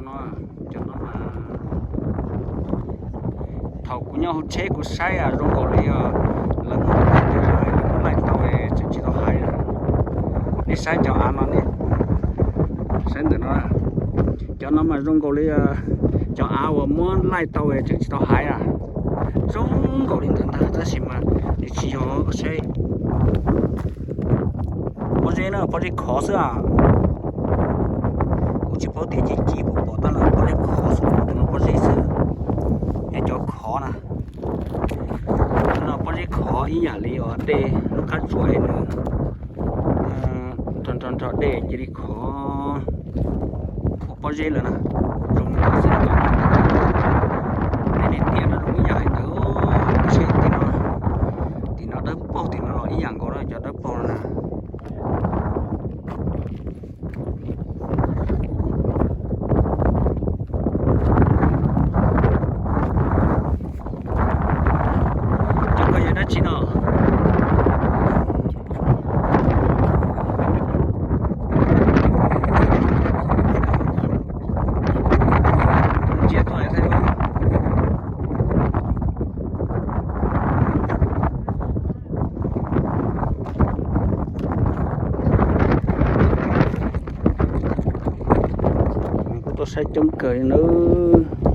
No, cov no mas thaum kuv nyob hauv tsheb kuv saib zoo nkaus li lawv muab laij tau tseem tsis tau hais. Nej saib cov av no ne, saib ntawm no, cov no mas zoo nkaus li cov av uas muab laij tau tseem tsis tau hais a. Zoo nkaus li ntawd ntag tab sis mas nws tsis yog, saib pob zeb na, pob zeb khov xwb a. Kuv tsis paub tias ci ci puas pom tab lawm, pob zeb khov xwb, tus no pob zeb xwb, yog cov khov na. No pob zeb khov ib yam li uas dej lub qab tsuas es nws nrog nrog nrog dej cia li khov ua pob zeb lawm na. Zoo li ntawd xwb, nej tias no zoo ib yam li ntawd. Tim no, tim no dawb paug, tim no los ib yam nkaus na, cov dawb paug no na. Cov ko yog dab tsi no? Ntsia tuaj thaij. Kuj tuaj saib coob kawg li nawb.